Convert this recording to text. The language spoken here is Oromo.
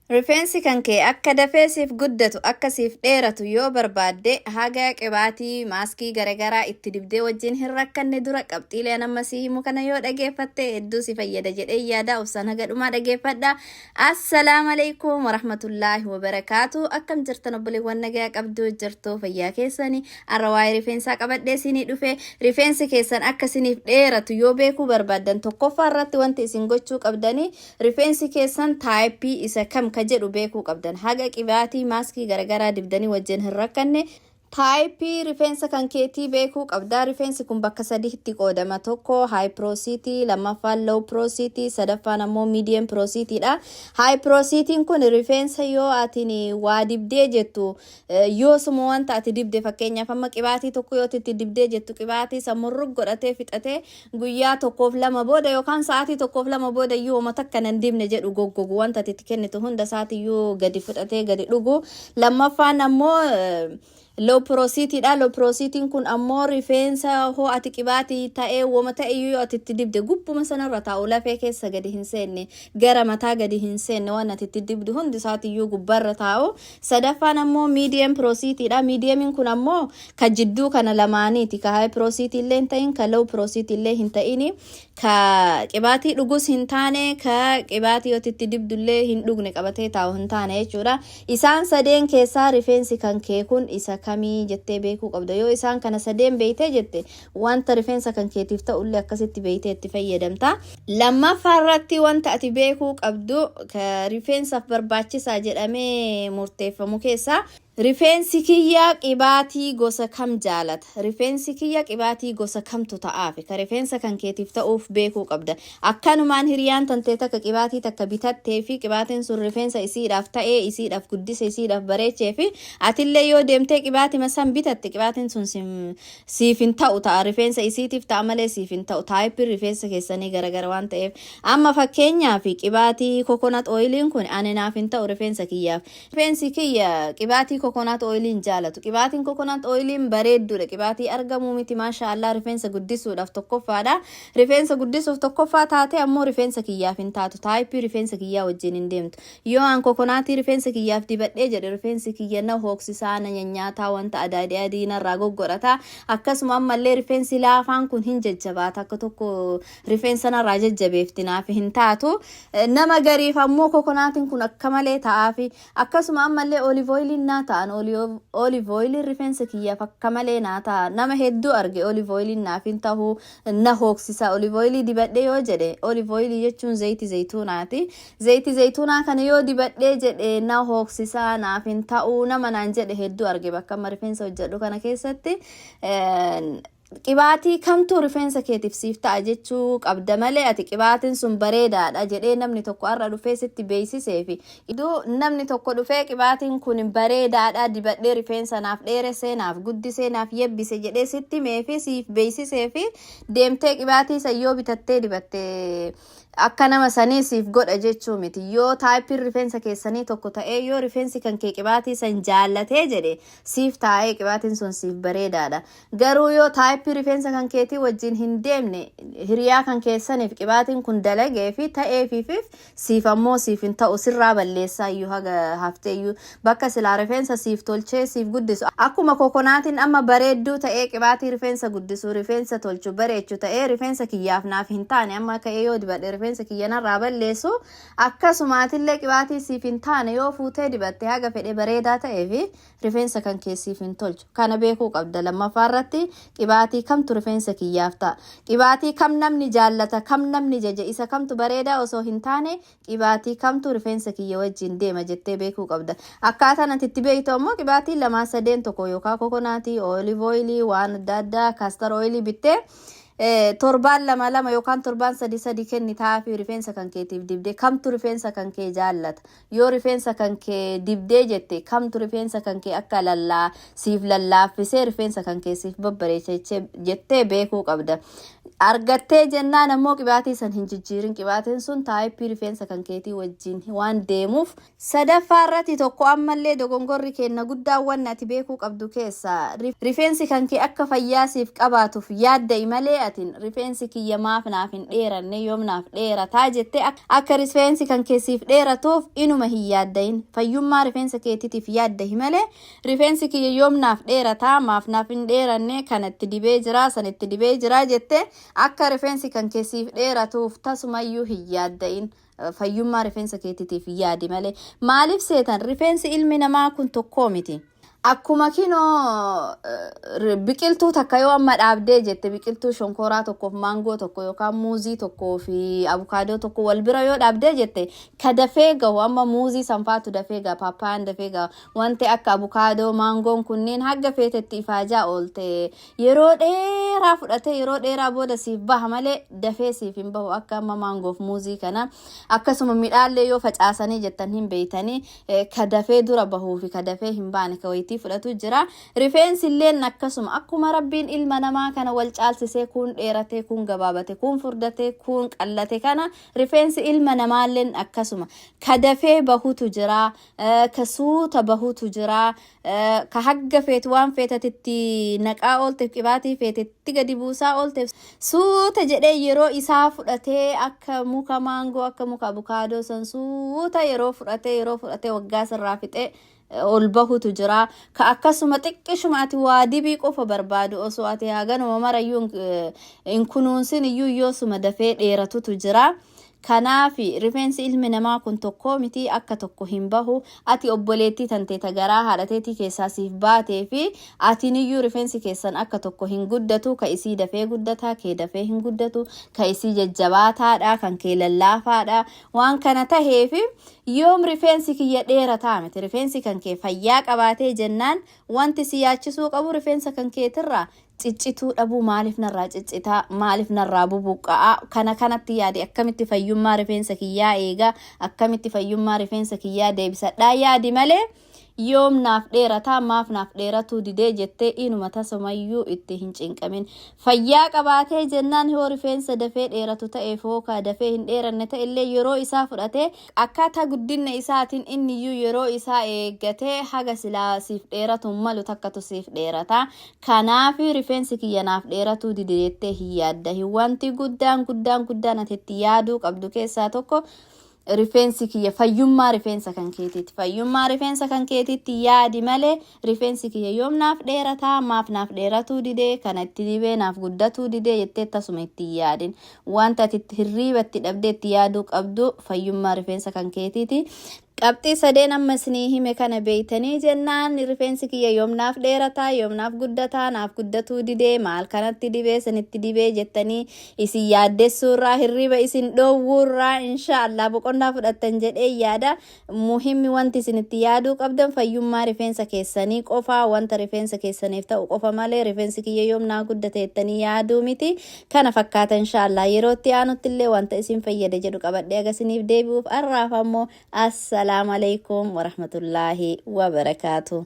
Rifeensi kan kee akka dafee siif guddatu, akka siif dheeratu yoo barbaadde, haga qibaatii, maaskii garagaraa itti dibdee wajjin hin rakkanne dura qabxiilee an amma sii himu kana yoo dhageeffatte hedduu si fayyada jedhee yaada. Obsaan haga dhumaa dhageeffadha. Assalaamu alaikum warahmatullaahi wabarakaatu. Akkam jirtan obboleewwan? Nagaa qabdu? Jirtu fayyaa keessani? Arra waa'ee rifeensaa qabadhee isinii dhufe. Rifeensi keessan akka isiniif dheeratu yoo beekuu barbaaddan, tokkoffaa irratti wanti isin gochuu qabdanii rifeensi keessan type isa kam ka jedhu beekuu qabdan. Haga qibaatii, maaskii garagaraa dibdanii wajjin hin rakkanne type rifeensa kan keetii beekuu qabdaa. Rifeensi kun bakka sadiitti qoodama. Tokko high porosity, lammaffaan low porosity, sadaffaan ammoo medium porosity dha. High porosityn kun rifeensa yoo atin waa dibdee jettu, yoo suma wanta ati dibde, fakkeenyaaf amma qibaatii tokko yoo itti dibdee jettu, qibaatii samurrug godhatee fixatee guyyaa tokkoof lama booda yookaan sa'aatii tokkoof lama booda iyyuu oma takka nan dibne jedhu, goggogu, wanta ati itti kennitu hunda isaatiyyuu gadi fudhatee gadi dhugu. Lammaffaan ammoo low porositydha. Low porosityn kun ammoo rifeensa hoo ati qibaatii ta'ee wama ta'e iyyuu yoo ati itti dibde gubbuma sanarra taa'u, lafee keessa gadi hin seenne, gara mataa gadi hin seenne, waan ati itti dibdu hundi isaatiyyuu gubbarra taa'u. Sadaffaan ammoo medium porositydha. Mediumiin kun ammoo ka jidduu kana lamaaniiti. Ka high porosity illee hin ta'in, ka low porosity illee hin ta'in, ka qibaatii dhugus hin taane, ka qibaatii yoo itti dibdullee hin dhugne, qabatee taa'u hin taane jechuudha. Isaan sadeen keessaa rifeensi kan kee kun isa kamii jettee beekuu qabda. Yoo isaan kana sadeen beektee jette, wanta rifeensa kan keetiif ta'ullee akkasitti beektee itti fayyadamta. Lammaffaa irratti wanta ati beekuu qabdu, ka rifeensaaf barbaachisaa jedhamee murteeffamu keessaa, rifeensi kiyya qibaatii gosa kam jaalata? Rifeensi kiyya qibaatii gosa kamtu ta'aafi? Ka rifeensa kan keetiif ta'uuf beekuu qabda. Akkanumaan hiriyaan tantee takka qibaatii takka bitattee fi qibaatiin sun rifeensa isiidhaaf ta'ee, isiidhaaf guddise, isiidhaaf bareechee fi atillee yoo deemtee qibaatima san bitatte, qibaatiin sun siif hin ta'u ta'a. Rifeensa isiitiif ta'a malee siif hin ta'u. Typeiin rifeensa keessanii garagara waan ta'eef. Amma fakkeenyaaf qibaatii coconut oiliin kun ani naaf hin ta'u rifeensa kiyyaaf. Rifeensi kiyya qibaatii coconut oiliin jaalatu. Qibaatiin coconut oiliin bareedduudha. Qibaatii argamuu miti, maasha Allah, rifeensa guddisuudhaaf tokkoffaadha. Rifeensa guddisuuf tokkoffaa taate ammoo rifeensa kiyyaaf hin taatu. Type rifeensa kiyyaa wajjin hin deemtu. Yoo an coconutii rifeensa kiyyaaf dibadhee jedhe, rifeensi kiyya na hooksisaa, na nyanyaataa, wanta adaadii adii narraa goggodhata. Akkasuma ammallee rifeensi laafaan kun hin jajjabaata. Akka tokko rifeensa narraa jajjabeefti, naaf hin taatu. Nama gariif ammoo coconutiin kun akka malee ta'aafi. Akkasuma ammallee olive oiliin naa ta'an. Olive oiliin rifeensa kiyyaaf akka malee naa ta'a. Nama hedduu arge, olive oiliin naaf hin tahu, na hooksisa. Olive oilii dibadhee yoo jedhe, olive oilii jechuun zayti zayituunaati. Zayti zayituunaa kana yoo dibadhee jedhe na hooksisa, naaf hin ta'u nama naan jedhe hedduu arge bakka amma rifeensa hojjedhu kana keessatti. Qibaatii kamtu rifeensa keetiif siif ta'a jechuu qabda malee, ati qibaatiin sun bareedaadha jedhee namni tokko har'a dhufee sitti beeksisee fi iddoo namni tokko dhufee qibaatiin kun bareedaadha, dibadhee rifeensa naaf dheeressee, naaf guddisee, naaf yebbise jedhee sitti himee fi siif beeksisee fi deemtee qibaatii san yoo bitattee dibattee akka nama sanii siif godha jechuu miti. Yoo typeiin rifeensa keessanii tokko ta'ee, yoo rifeensi kan kee qibaatii san jaallatee jedhe, siif taa'ee qibaatiin sun siif bareedaadha. Garuu yoo type rifeensa kan keetii wajjin hin deemne, hiriyaa kan keessaniif qibaatiin kun dalagee fi ta'eefiif, siif ammoo siif hin ta'u, sirraa balleessaa iyyuu haga haftee iyyuu bakka silaa rifeensa siif tolchee siif guddisu. Akkuma coconutiin amma bareedduu ta'ee, qibaatii rifeensa guddisu, rifeensa tolchu, bareechu ta'ee, rifeensa kiyyaaf naaf hin taane, amma ka'ee yoo dibadhe rifeensa kiyya narraa balleessu, akkasumaatillee qibaatii siif hin taane yoo fuutee dibatte, haga fedhe bareedaa ta'ee fi rifeensa kan kee siif hin tolchu. Kana beekuu qabda. Lammaffaa irratti qibaatii kamtu rifeensa kiyyaaf ta'a, qibaatii kam namni jaallata, kam namni jaja, isa kamtu bareedaa osoo hin taane, qibaatii kamtu rifeensa kiyya wajjin deema jettee beekuu qabda. Akkaataan ati itti beektu ammoo qibaatii lamaa sadeen tokko yookaan coconutii, olive oilii, waan adda addaa, castor oilii bittee torbaan lama lama yookaan torbaan sadi sadi kennitaa fi rifeensa kan keetiif dibdee kamtu rifeensa kan kee jaallata, yoo rifeensa kan kee dibdee jette kamtu rifeensa kan kee akka lallaa siif lallaaffisee rifeensa kan kee siif babbareecha jettee beekuu qabda. Argattee jennaan ammoo qibaatii san hin jijjiirin. Qibaatiin sun taayippii rifeensa kan keetii wajjin waan deemuuf. Sadaffaa irratti tokko ammallee dogongorri keenna guddaan wanni ati beekuu qabdu keessa rifeensi kan kee akka fayyaa siif qabaatuuf yaadda'i malee atin rifeensi kiyya maaf naaf hin dheeranne yoom naaf dheerataa jettee akka rifeensi kan kee siif dheeratuuf inuma hin yaadda'in. Fayyummaa rifeensa keetiitiif yaadda'i malee rifeensi kiyya yoom naaf dheerataa maaf naaf hin dheeranne kana itti dibee jira san itti dibee jira jettee akka rifeensi kan kee siif dheeratuuf tasumayyuu hin yaadda'in. Fayyummaa rifeensa keetiitiif yaadi malee. Maaliif seetan rifeensi ilmi namaa kun tokkoo miti. Akkuma kinoo biqiltuu takka yoo amma dhaabdee jette biqiltuu shonkoraa tokkoof maangoo tokko yookaan muuzii tokkoo fi abukaadoo tokko wal bira yoo dhaabdee jette ka dafee gahu amma muuzii sanfaatu dafee gaha paappaayaan dafee gaha wanti akka abukaadoo maangoon kunneen hagga feetetti ifaajaa oolte yeroo dheeraa fudhatee yeroo dheeraa booda siif baha malee dafee siif hin bahu akka amma maangoof muuzii kana. Akkasuma midhaallee yoo facaasanii jettan hin beeytanii ka dafee dura bahuu fi ka dafee hin baane ka wayitii fudhatu jira. Rifeensi illeen akkasuma akkuma rabbiin ilma namaa kana wal caalsisee kuun dheeratee kuun gabaabate kuun furdatee kuun qallate kana rifeensi ilma namaalleen akkasuma ka dafee bahutu jira ka suuta bahutu jira Ka hagga feetu waan feetat itti naqaa oolteef qibaatii feete itti gadi buusaa oolteef suuta jedhee yeroo isaa fudhatee akka muka maangoo akka muka abukaadoo san suuta yeroo fudhatee yeroo fudhatee waggaa sirraa fixee ol bahutu jira. Ka akkasuma xiqqishuma ati waa dibii qofa barbaadu osoo ati haganuma marayyuu hin kunuunsin iyyuu yoosuma dafee dheeratutu jira. Kanaafi rifeensi ilmi namaa kun tokkoo miti akka tokko hin bahu. Ati obboleettii tantee ta garaa haadha teetii keessaa siif baatee fi atiniyyuu rifeensi keessan akka tokko hin guddatu. Ka isii dafee guddata, kee dafee hin guddatu. Ka isii jajjabaataadha, kan kee lallaafaadha. Waan kana taheefi yoom rifeensi kiyya dheerataa miti. Rifeensi kan kee fayyaa qabaatee jennaan wanti si yaachisuu qabu rifeensa kan keetirraa ciccituu dhabuu maaliif narraa ciccitaa maaliif narraa bubuqqa'aa kana kanatti yaadi akkamitti fayyummaa rifeensa kiyyaa eegaa akkamitti fayyummaa rifeensa kiyyaa deebisadhaa yaadi malee yoom naaf dheerataa maaf naaf dheeratuu didee jettee inuma tasumayyuu itti hin cinqamin fayyaa qabaatee jennaan yoo rifeensa dafee dheeratu ta'e fookaa dafee hin dheeranne ta'ellee yeroo isaa fudhatee akkaataa guddinna isaatiin inniyyuu yeroo isaa eeggatee haga silaa siif dheeratuun malu takkatu siif dheerata. Kanaafi rifeensi kiyya naaf dheeratuu dide jettee hin yaaddahin. Wanti guddaan guddaan guddaan ati itti yaaduu qabdu keessaa tokko rifeensi kiyya fayyummaa rifeensa kan keetiiti. Fayyummaa rifeensa kan keetiitti yaadi malee rifeensi kiyya yoom naaf dheerataa maaf naaf dheeratuu didee kana itti dibee naaf guddatuu didee jettee tasuma itti hin yaadin. Wanta ati itti hirriiba itti dhabdee itti yaaduu qabdu fayyummaa rifeensa kan keetiiti. Qabxii sadeen amma isinii hime kana beeytanii jennaan rifeensi kiyya yoom naaf dheerataa yoom naaf guddataa naaf guddatuu didee maal kanatti dibee sanitti dibee jettanii isin yaaddessuurraa hirriiba isin dhoowwuurraa insha Allah boqonnaa fudhattan jedhee yaada. Muhimmi wanti isin itti yaaduu qabdan fayyummaa rifeensa keessanii qofa wanta rifeensa keessaniif ta'u qofa malee rifeensi kiyya yoom naa guddate jettanii yaaduu miti. Kana fakkaata insha Allah yeroo itti aanutti illee wanta isin fayyada jedhu qabadhee aga isiniif deebi'uuf har'aaf ammoo assalaamu alaikum warahmatullaahi wabarakaatu.